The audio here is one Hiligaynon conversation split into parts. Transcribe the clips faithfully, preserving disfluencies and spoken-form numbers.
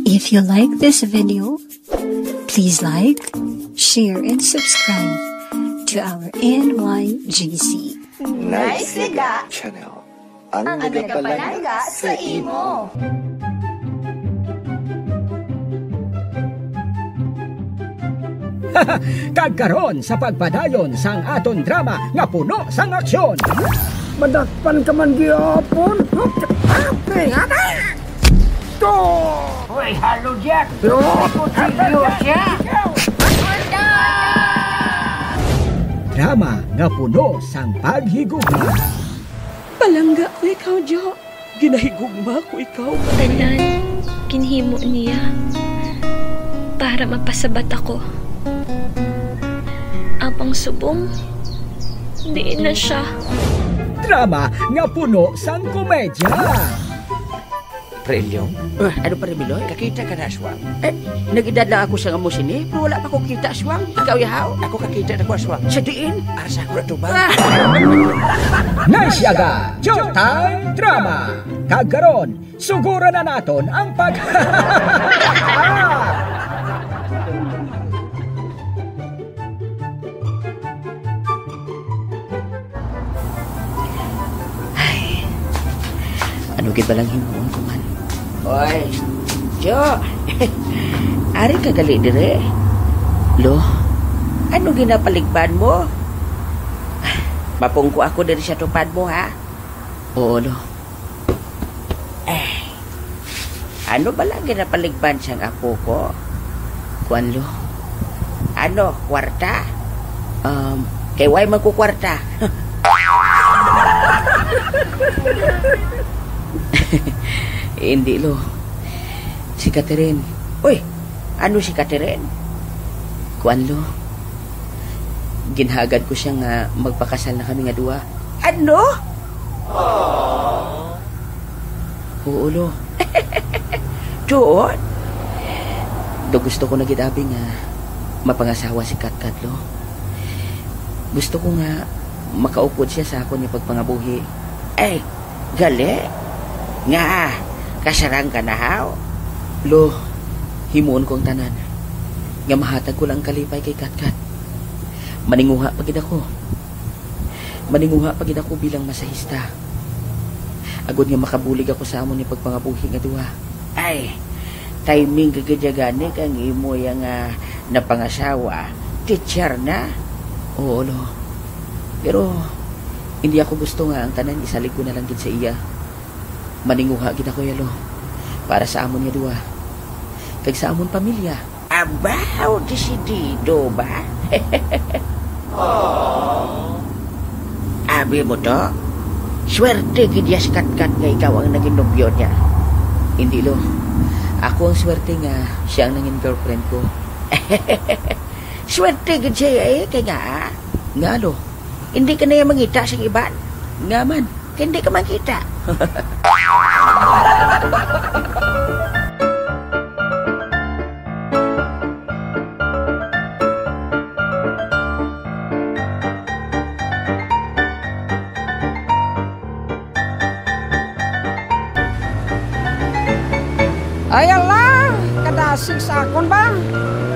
If you like this video, please like, share, and subscribe to our N Y G C. Nice Liga Channel. Ang nagapalangga sa imo. Kag karon sa pagpadayon sang aton drama nga puno sang aksyon. Madakpan ka man gihapon. To! Hoy, halo diyan! Kutsilyo siya! Drama nga puno sang paghigugma. Palangga ko ikaw, Jo. Ginahigugma ko ikaw. Tanan ginhimo niya para mapasabat ako. Apang subong, diin na siya. Drama nga puno sang komedya. Pre Ilyong? Ah, ano, Pare Miloy? Kakita ka na, aswang? Eh, nag-edad lang ako sa amo sini, pero wala pa ko kita, aswang. Ikaw, yahaw? Ako kakita na ko, aswang. Sa diin? Ara sa ako na tubag. Ah! Nice Yaga, Joke Time Drama. Kag karon, suguran na naton ang pag- Ay, ano gid ba lang himuon ko man? Oy, Jo, ari ka gali dire. Lo, ano ginapaligban mo? Mapungko ako diri sa tupad mo, ha? Oo, Lo. Eh, ano bala ginapaligban sang apo ko? Kuan, Lo. Ano, kwarta? Um, kay way man ko kwarta. Hindi, Lo. Si Catherine. Uy, ano si Catherine? Kuan, Lo. Ginhagad ko siya nga magpakasal na kami nga duha. Ano? Oo, Lo. Tuod? Do gusto ko na gid, abi, nga mapangasawa si Katkat, Lo. Gusto ko nga makaupod siya sa akon nga pagpangabuhi. Ay, gali? Nga, kasarang ka na, haw? Lo, himuon ko ang tanan nga mahatag ko lang ang kalipay kay Katkat. Maninguha pa gid ako. Maninguha pa gid ako bilang masahista, agod nga makabulig ako sa amon nga pagpangabuhi nga duha. Ay, timing ka gid ya gani kang imo ya nga napangasawa, teacher na. Oo, Lo. Pero hindi ako gusto nga ang tanan isalig ko na lang gid sa iya. Maninguha gid ako ya, Lo, para sa amon nga duha, kag sa amon pamilya. Abaw, desidido ba? Abi mo to? Swerte gid ya si Katkat nga ikaw ang naging nobyo niya. Hindi, Lo. Ako ang swerte nga siya ang nangin girlfriend ko. Swerte gid siya, eh, kay nga, ah. Nga, Lo? Hindi ka na ya mangita sing iban. Nga man? Kay hindi ka mangita. Ay, ala, kadasig sa akon ba?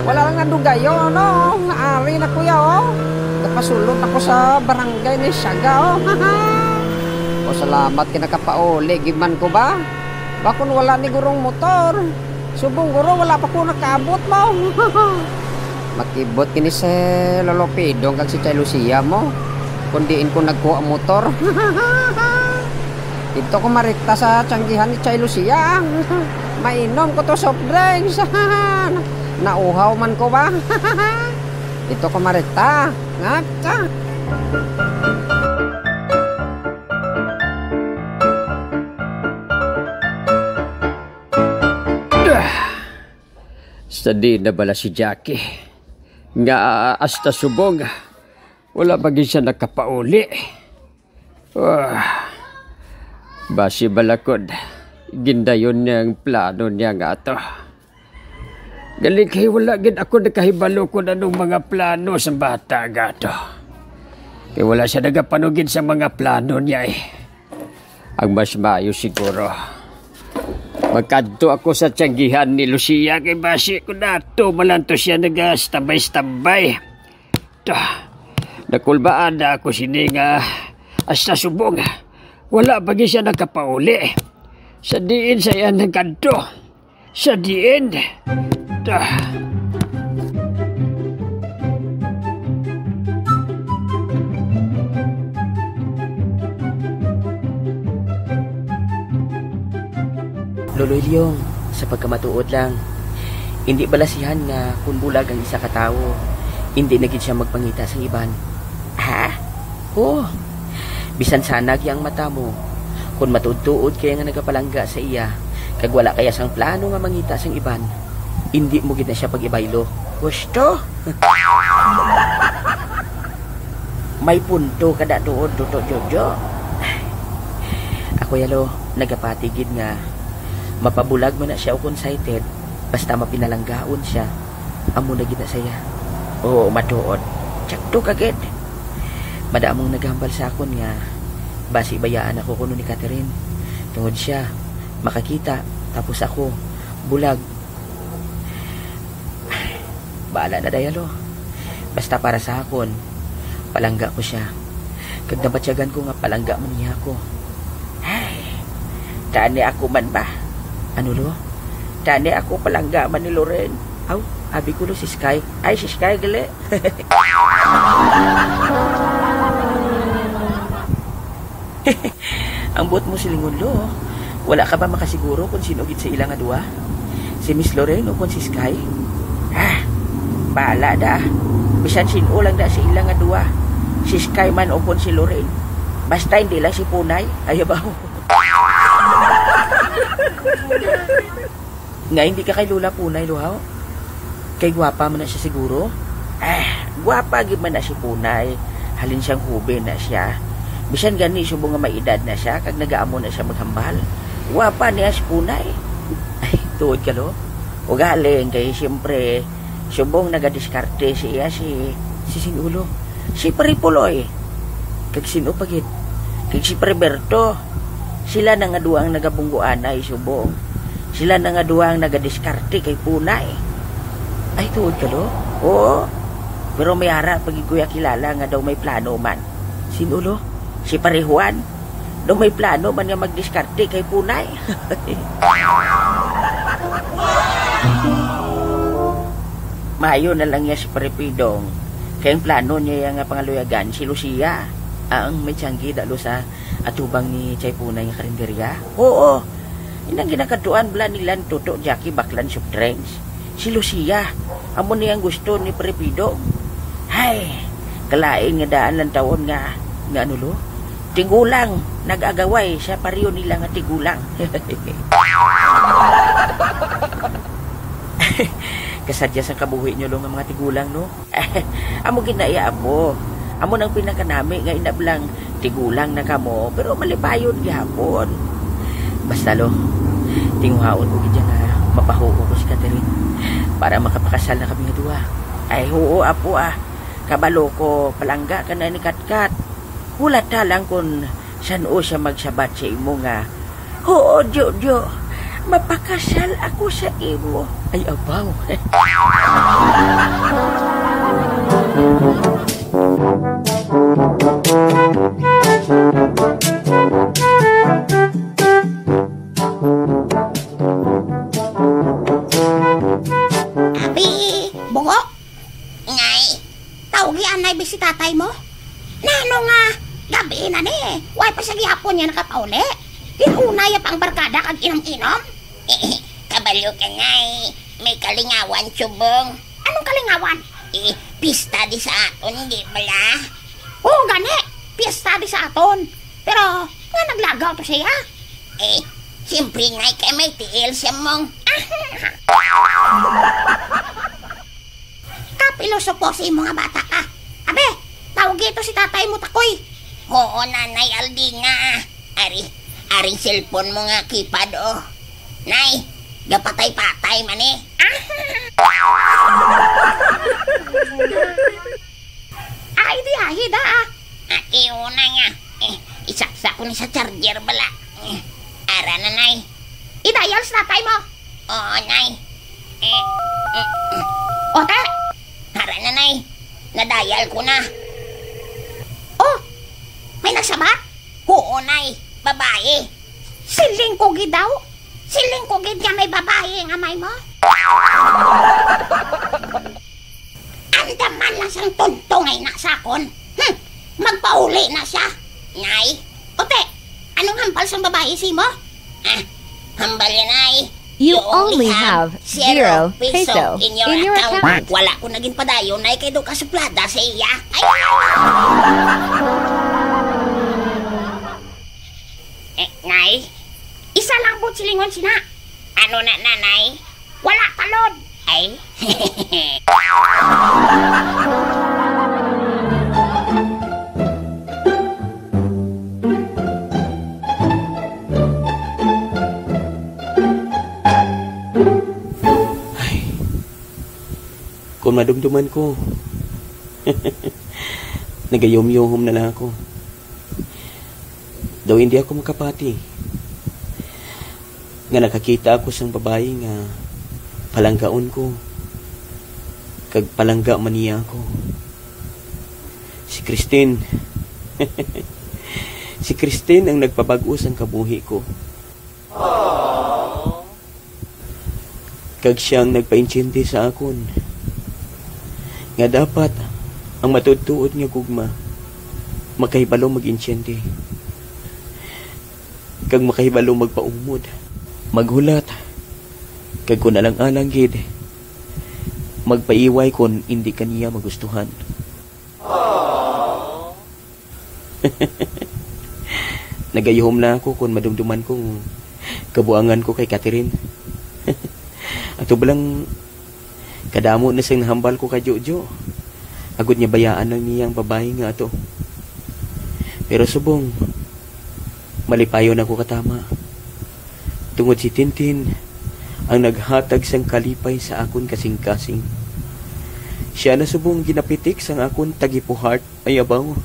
Wala lang nadugayon, no? Ari na, kuya, oh. Napasulod ako sa barangay ni Siaga, oh. O, salamat kay nakapauli gid man ko ba? Bakon wala ni gurong motor. Subong guro, wala pa ko nakaabot mo. Makibot kini si Lolo Pidong kag si Chay Lucia mo, kung diin ko nagkuha motor. Dito ko marekta sa tiyanggihan ni Chay Lucia. Mainom ko to soft drinks. Nauhaw man ko ba? Dito ko marekta. Ngaka. Sa di na bala si Jackie? Nga hasta subong, wala pa gid siya nakapauli. Ah, basi bala kod gindayon niya ang plano niya nga ato. Gali kay wala gid ako nakahibalo kung anong mga plano sa bata nga ato. Kay wala siya nagapanugid sa mga plano niya, eh. Ang mas maayo siguro, Magkadto ako sa tiyanggihan ni Lucia kay basi ko nato malanto siya naga-standby-standby. Ta, nakulbaan na ako sini nga hasta subong wala pa gid siya nakapauli. Sa diin sa iya nagkadto? Sa diin? Ta. Lolo Ilyong, sa pagkamatuod lang, hindi balasihan nga kun bulag ang isa ka tawo, hindi na gid siya magpangita sang iban. Ha? Oh, bisan sanag ang mata mo, kun matuod-tuod kaya nga nagapalangga sa iya, kag wala kaya sang plano nga mangita sang iban, indi mo gid na siya pag-ibaylo. Gusto? May punto ka da tuod, Toto Jojo. Ako yalo, nagapati gid nga mapabulag man na siya ukon sighted, basta mapinalanggaon siya, amo na gid na saya. Oo, matuod. Tsakto ka gid. Madamong naghambal sa akon nga basi bayaan ako kuno ni Catherine. Tungod siya, makakita, tapos ako, bulag. Bahala na, Dayalo. Basta para sa akon, palangga ko siya. Kag nabatyagan ko nga palangga man niya ako. Ay, tani ako man ba? Ano, lo? Tani ako palangga man ni Loren. Aw, abi ko, lo, si Sky. Ay, si Sky, gali. Ang buot mo silingon, lo. Wala ka ba makasiguro kung sino gid sa ila nga duwa? Si Miss Lorraine o kung si Sky? Ah, bahala da. Bisan sin-o lang da sa ila nga duwa. Si Sky man o kung si Lorraine. Basta hindi lang si Punay. Ayaw ba? Nga hindi ka kay Lola Punay, luhaw? Kay gwapa man na siya siguro? Ah, gwapa gid man na si Punay. Halin siyang hubi na siya. Bisan gani subong nga may edad na siya, kag nagaamo na siya maghambal. Gwapa niya si Punay. Ay, tuod ka, lo? Ugaling kay siyempre, subong nagadiskarte siya si, si sin-o, lo? Si Pare Puloy. Kag sin-o pa gid? Kag si Pare Berto. Sila na nga duha ang nagabunggoanay subong. Sila na nga duha ang nagadiskarte kay Punay. Ay, tuod ka, lo? Oo. Pero may ara pa gid ko ya kilala nga daw may plano man. Sin-o, lo? Si Pare Juan. Daw may plano man nga magdiskarte kay Punay. Maayo na lang niya si Pare Pidong. Kay ang plano niya nga pangaluyagan si Lucia. Ang may tiyanggi da, lo, sa atubang ni Chay Punay nga karinderya? Oo. Inang ginakadtuan bala nila ni Toto Jackie baklan soft drinks. Si Lucia, amo ni ang gusto ni Pare Pidong. Hay, kalain nga daan lang tawon nga, nga ano, lo? Tigulang, nag-agaway sa pareho nila nga tigulang. Kasadya sang kabuhi niyo, lo, nga mga tigulang, no? Amo gid na iya, apo. Amo nang pinakanami nga inablang tigulang na kamo, pero malipayon gihapon. Basta, lo, tinguhaon ko gid nga mapahuo ko si Catherine para makapakasal na kami nga duha. Ay, huo, apo, ah. Kabalo ko, palangga ka na ni Katkat. Hulata lang kon san-o siya magsabat sa imo nga, "Oo, Jojo, mapakasal ako sa imo." Ay, abaw. Abi, bungo! Inay, tawgi anay bi si tatay mo. Nano nga, gabi na ni, way pa siya gihapon niya nakapauli. Din-una ya pa ang barkada kag inom-inom. Kabalo ka, Nay, may kalingawan subong. Anong kalingawan? Eh, pista di sa aton, di bala? Oo, gani, pista di sa aton. Pero, nga naglagaw to siya? Eh, siyempre, Nay, kay may tiil siya mong. Kapilosopo sa imo nga bata ka. Abe, tawgi to si tatay mo, Takoy. Oo, Nanay Aldina. Ari, aring cellphone mo nga keypad, oh. Nay, gapatay-patay man, eh. Ay, di ahi da, ah. Ati, una nga. Eh, isaksak ko ni sa charger bala. Eh, ara na, Nay. I-dial sa tatay mo. Oo, Nay. Eh, mm, mm. O, te. Hara na, Nay. Na-dial ko na. Oh, may nagsabat? Oo, Nay. Babae. Siling ko gid daw. Siling ko gid nga may babae ang amay mo. Andaman lang sang tonto nga ina sa akon. Hmm, magpauli na siya. Nay, o te, anong hambal sang babayi sa imo? Ah, hambal niya, Nay. You only have zero peso in your account. Wala ko na ginpadayon, Nay, kay daw ka suplada sa iya. Ay, ay, ay, ay. Eh, Nay, isa lang po silingon sina. Ano na, Nanay? Wala talod. Ay. Ay. Kung madumduman ko, nagayumyuhom na lang ako. Daw hindi ako makapati nga nakakita ako sang babayi nga palanggaon ko, kag palangga man niya ako. Si Christine. Si Christine ang nagpabag-o sang kabuhi ko. Kag siya ang nagpaintindi sa akon nga dapat ang matuod-tuod nga gugma makahibalo mag-intindi kag makahibalo magpaumod, maghulat, kag kon alang-alang gid, magpaiway kon indi ka niya magustuhan. Nagayuhom na ako kon madumduman kong kabuangan ko kay Catherine. Ato ba lang kadamo na sing nahambal ko kay Jojo, agod niya bayaan lang niya ang babayi nga ato. Pero subong, malipayon ako katama, tungod si Tintin ang naghatag sang kalipay sa akon kasing-kasing. Siya na subong ginapitik sang akon tagipuhart. Ay, abaw.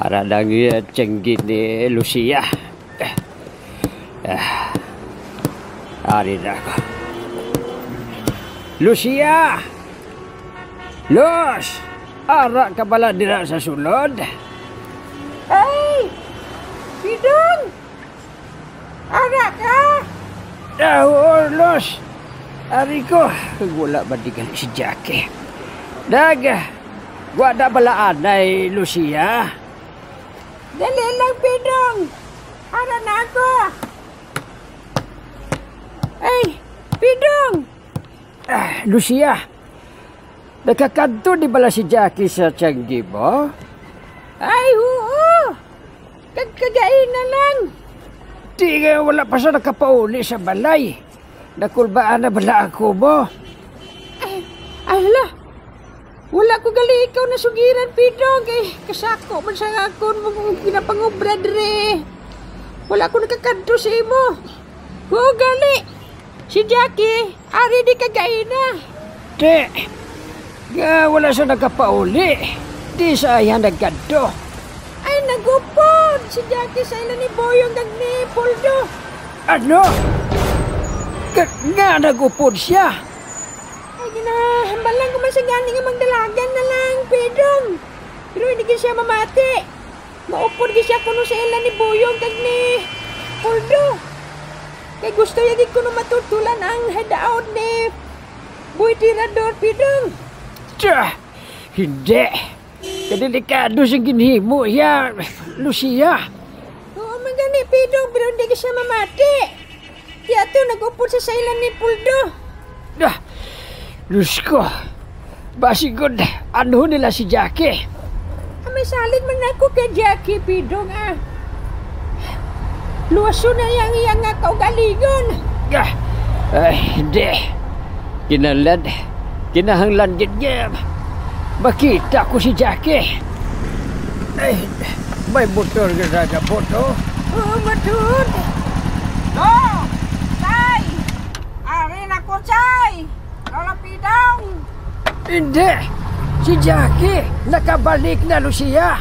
Ara na ang, eh, tiyanggi ni Lucia. Ah, ari na ako. Lucia! Luz! Ara ka bala dira sa sulod? Ay! Pidong! Ara ka? Ah, oo, Luz. Ari ko. Wala ba di gali si Jackie? Dag, wala bala anay, Lucia? Dali lang, Pidong. Ara na ako. Ay, Pidong! Ah, Lucia, nakakadto di bala si Jackie sa tiyanggi mo? Ay, oo! Kag kagaina lang. Di nga wala pa siya nakapauli sa balay. Nakulbaan na bala ako mo? Ay, ala, wala ko gali ikaw nasugiran, Pidong, kay kasako man sa akon mo kung ginapangobra diri. Wala ko nakakadto sa imo. Huwag gali. Si Jackie, ari di kagaina. Ti, nga wala siya nakapauli. Di sa iya nagkadto. Ay, nagupod si Jackie sa ila ni Boyong kag ni Poldo. Ano? Nga, nga nagupod siya? Ay, ginahambalan ko man sa gani nga magdalagan na lang, Pedong. Pero hindi gid siya mamati. Maupod gid siya kuno sa ila ni Boyong kag ni Poldo. Kay gusto niya gid kuno matutulan ang hideout ni Boy Tirador, Pedong. Tsa! Hindi. Kadelikado sing ginhimo iya, Lucia. Oo man gani, Pedong, pero hindi gid siya mamati. Ti ato nag-upod sa saylan ni Puldo. Ah, Diyos ko. Basi gud, ano nila si Jackie? Ah, may salig man ako kay Jackie, Pedong, ah. Luwason na yang iya nga kaugalingon. Ah, ay, hindi. Kinahanglan, kinahanglan gid nga makita ko si Jackie. Ay. May motor nga nagabot, oh. Oh, matod. Lo! Chay! Ari na ko, Chay! Lola Pidong! Hindi! Si Jackie nakabalik na, Lucia!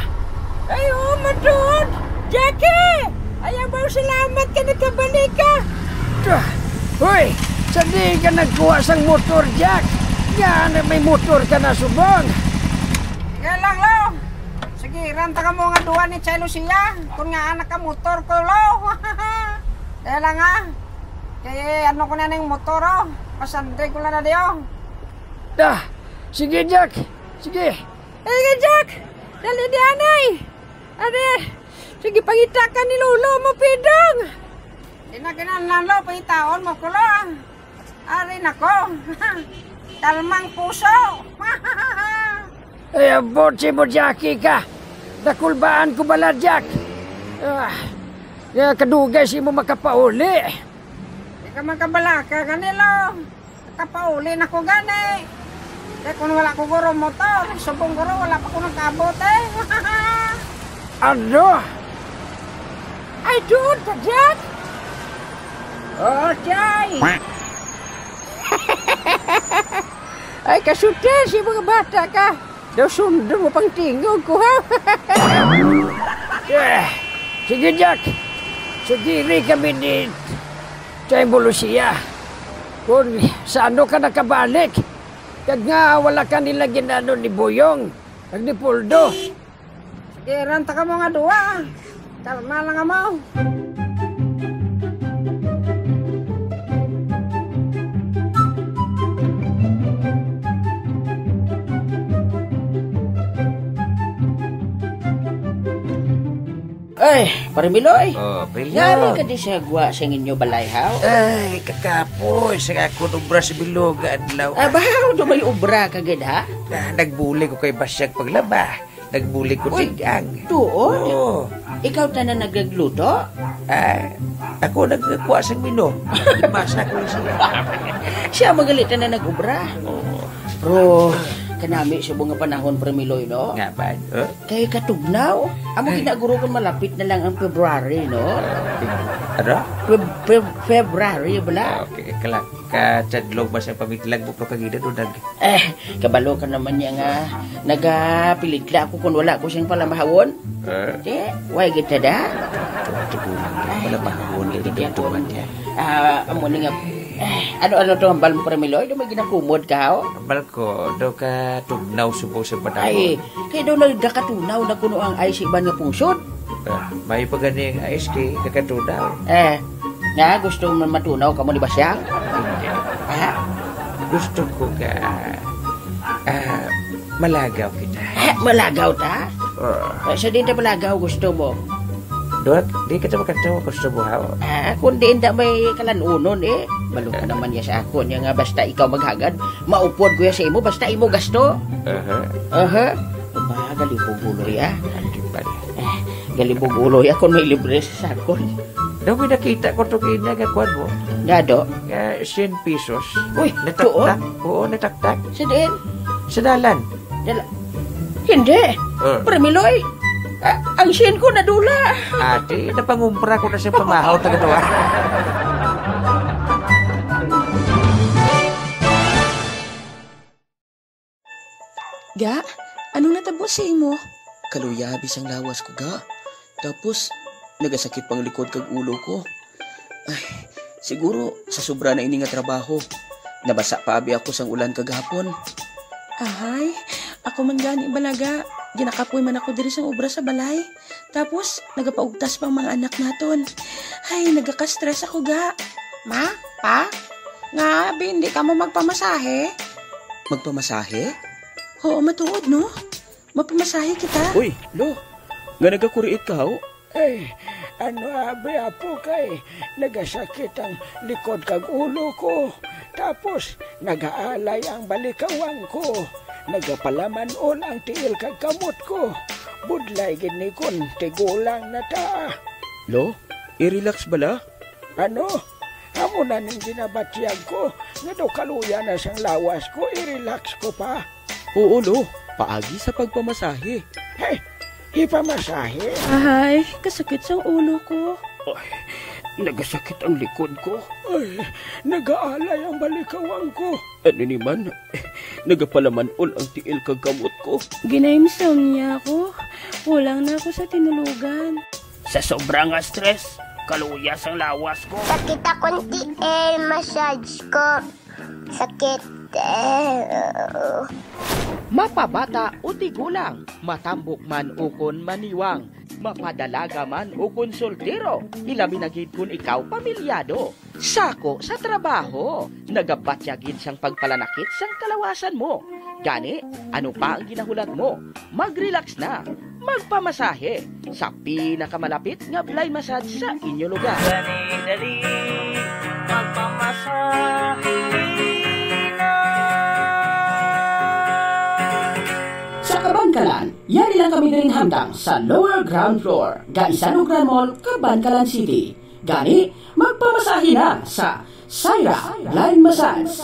Ay, oh, matod! Jackie! Ay, abaw, salamat ka nakabalik ka! Tuh! Hoy! Sa di ka nagkuha sang motor, Jack? Nga na may motor ka na subong? Sige lang, Lo! Sige, ranta ka mo nga duwa ni Chay Lucia. Kung nga anak ka motor ko, Lo. Kaya lang, ha. Kaya ano ko na ning motor, oh. Pasandre ko na na diyo. Ah, sige, Jack. Sige. Sige, Jack. Dali di anay. Ade, sige, pangita ka ni Lolo mo, Pidong. Di na kinahanglan, Lo, pangitaon mo ko, Lo. Ari na ko. Kalmang puso. Ay, abot si mo, Jackie ka. Nakulbaan ko bala, Jack. Ah, kaya kadugay si mo makapauli. Di ka magkabalaka, ganilo. Kapauli na ko gani. Kaya kung wala ko guro motor, subong guro, wala pa ko nagkaabot eh. Ano? Ay, duod ka, Jack? Oh, Chay! Ay, kasuta si mga bata ka. Daw sundo mo pang tingog ko, ha? Eh, sige, Jack. Sugiri kami ni Chay mo, Lucia. Kung sa ano ka nakabalik, kag nga wala ka nila ginano ni Boyong, kag ni Puldo. Sige, ranta ka mo nga duwa. Kalma lang mo. Ay, Pare Miloy. Oh, Pare Miloy. Ngari ka di sa gwa sa inyo balay, haw? Ay, kakapoy, sa akon obra sa bilog nga adlaw. Ah, bahaw do may obra ka gid, ha? Ah, nagbulig ko kay Basyag paglaba. Nagbulig ko Uy, tigang. Tuod? Oo. Ikaw tanan nagagluto? Ah, ako nagkuha sang menu. Basa ko lang siya. Siya magalit na nag-obra. Oo. Pero, kanami sa mga panahon, Pare Miloy, no? Nga ba? Huh? Kay katugnaw, amo Ay. Ginaguro kung malapit na lang ang February, no? Ano? Feb-, Feb-, February, bala? Ah, okay, kala-, kachadlog ba sa pamidlag mo, pero kagina doon nag- Eh, kabalo ka naman niya nga nagapilit la ako kung wala ko siyang palamahawon. Eh? Di, way kita da? Tugunan ka, Ay, palamahawon, hindi hindi ka ako, tuman niya. Ah, amo ni nga, eh, ano-ano to ang bal mo, Pare Miloy? Do may ginakumod ka, oh? Bal ko, do ka tugnaw subong sa panahon. Ay, kay do nagakatunaw na kuno ang ay sa iban nga pungsod. Ah, may pa gani ang ice tea, kakatunaw. Eh, nga gusto mo matunaw kamo ni Basyang? Hindi. Ha? Gusto ko ka, ah, malagaw kita. Ha? Malagaw ta? Ah. Eh, sa din ta malagaw gusto mo? Duwag, di kita makatawa gusto mo, haw? Ah, kung di inda may kalanunon, eh. Balo ka naman niya sa akon, niya nga basta ikaw maghagad, maupod ko ya sa imo, basta imo gasto. Aha. Aha. Ba, galibog uloy, ah. Hindi pa. Eh, galibog uloy ako may libre sa sakon. Daw may nakita ko to kina nga kwan mo. Dado? Nga cien pesos. Uy, Nataktak? Tuon? Oo, nataktak. Sa diin? Sa dalan. Dala. Hindi. Eh. Pare Miloy, a-, ang cien ko nadula. Ate, napangumpra ko na sa pamahaw taga to, ah. Ga, anong natabo sa imo? Kaluya abi sang lawas ko, ga. Tapos, nagasakit pang likod kag ulo ko. Ay, siguro sa sobra na ini nga trabaho. Nabasa pa abi ako sang ulan kagahapon. Ahay, ako man gani bala, ga. Ginakapoy man ako diri sang obra sa balay. Tapos, nagapaugtas pa ang mga anak naton. Ay, nagaka-stress ako, ga. Ma, pa, nga abi hindi kamo magpamasahe? Magpamasahe? Oo, matuod, no? Mapamasahe kita. Uy, Lo, nga nagakuriit ka, ho? Ay, ano abi, apo, kay nagasakit ang likod kag ulo ko. Tapos, nagaalay ang balikawang ko. Nagapalaman-on ang tiil kag kamot ko. Budlay gid ni kon tigulang na ta. Lo, i-relax bala? Ano? Amo na ning ginabatyag ko, nga daw kaluya na sang lawas ko, i-relax ko pa. Oo, Lo. Paagi sa pagpamasahe. Hey, Ipamasahe? Ahay, kasakit sang ulo ko. Ay, nagasakit ang likod ko. Ay, nagaalay ang balikawang ko. Ano ni man, nagapalaman-ol ang tiil kag kamot ko. Ginaimsong niya ako. Kulang na ako sa tinulugan. Sa sobra nga stress, kaluyas ang lawas ko. Sakit akong tiil, massage ko. Sakit. Eh, Mapabata o tigulang, matambok man ukon maniwang, mapadalaga man ukon soltero, ilabi na gid kon ikaw pamilyado. Sako sa trabaho, nagabatya gid sang pagpalanakit sang kalawasan mo. Gani, ano pa ang ginahulat mo? Mag-relax na. Magpamasahe sa pinakamalapit nga Blay Massage sa inyo lugar. Dali-dali, magpamasahe na. Sa Kabankalan, yari lang kami diri hamtang sa lower ground floor, Gaisan ug Grand Mall, Kabankalan City. Gani, magpamasahe na sa Syra Blind Massage.